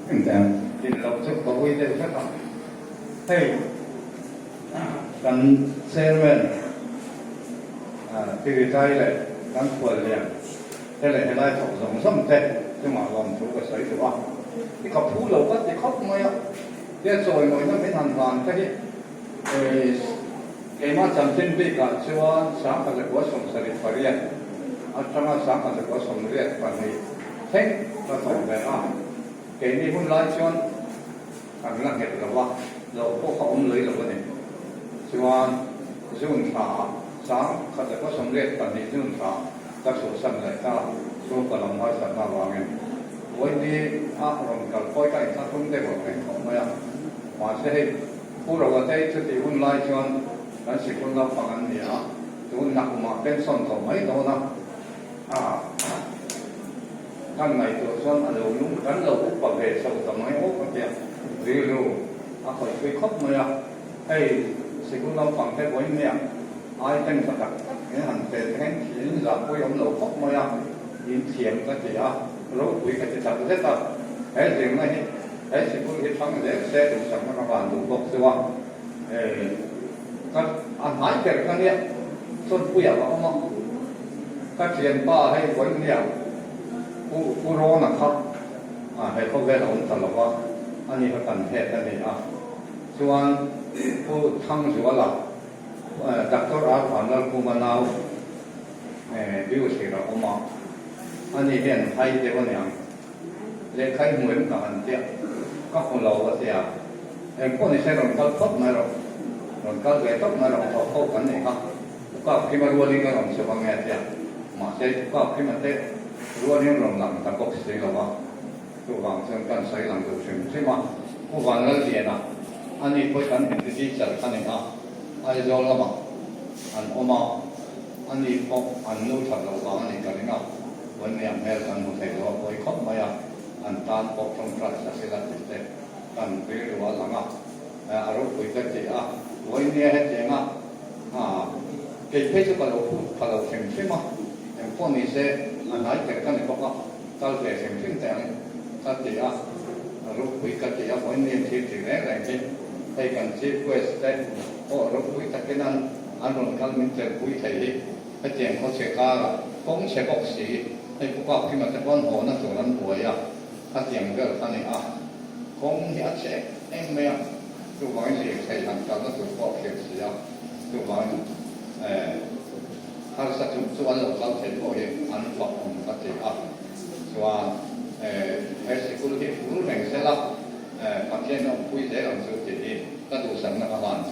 Din loh chu ka ui deuh hlek a, hei kan chairman Tiritai leh kan khuallian te leh helai thawk zawng zawng te chungah lawmthu ka sawi duh a, i ka phu lo ka ti khawp mai a, tia chawimawina min han van te hi keimah chanchin bikah chuan 1878 atanga 1982 thleng ka thawk ve a, keini hun lai chuan kan la nghet lo a, loh pawh kha awm lui lo a ni. Chuan June thla ah 1982 June thla ka chhuahsan leh ta chhungkaw lam harsatna avangin Vawiini a rawn kal pawi ka inthlahrung deuh ang reng khawp mai a. Mahse hei Pu Rawatei chutih hun lai chuan kan sikul naupang an ni a, tun nakumah pension tawh mai dawn a. Kan ngaihtuah chuan a lo lung kan lo upa ve chho ta mai awk a tia rilru a khawih pui khawp mai a, hei sikul naupang te vawiin ai ten tha tak tak in han pe te hian thil zah pui awm lo khawp mai a, in thiam ka ti a, ropui ka ti tak zet a, he zirna hi he sikul hi thlang zel se duhsakna ka van duh bawk chu a, ka a hnai ber ka nia Chawnpuiah ka awm a, ka thianpa hei vawiin Pu Pu Rawna kha he khawvel a awm ta lo va, ani kha kan het a ni a, chuan Pu Thangzuala Doctor R Vanlalkhuma nau Biuthir a awm a, ani hian hai deuh a niang. Lehkha i hmu em ka han tia, ka hmu lo a tia. Engpawh ni se rawn kal phawt mai rawh, rawn kal ve tawp mai rawh, thawk ho kan nei kha. U Kapkhima rualin ka rawn chhuak ange a tia, mahse U Kapkhima te rualin rawn lang ta bawk si lo a, chuvang chuan kan sawi lang duh hrim hrim a. U Vanlalliana, ani pawh kan hindi teacher kha ni a, Aizawl lamah an awm a, ani pawh an nu that loh vang a nih ka ring a. Vawinia hmel kan hmu thei lo a pawi khawp mai a, an tan pawh tawngtai sa sila tih te kan rilru a lang a, a ropui ka ti a, vawinia hetianga kei phei chu ka lo phut pha lo hrim hrim a, engpawh ni se a hnai ber ka ni bawk a, kal ve hrim hrim teh ang ka ti a, a ropui ka ti a, vawinia thil ti reng reng hi hei kan chief guest te pawh ropui takin an rawn kal min telpui thei hi. Hetiang khawchhe karah kawng chhe bawk si, hei pu Kap Hima te pawn hawna tur an buai a, khatiang vel kha ni a, kawng hi a chhe em mai a, chuvangin lirthei han kalna tur pawh a khirh si a, chuvangin eh harsa chung chu an lo kal thei pawh hi an fak awm ka ti a, chuan eh he sikul hi fur reng sela eh Pathian a awmpui zel ang chu tih hi ka duhsakna ka hlan.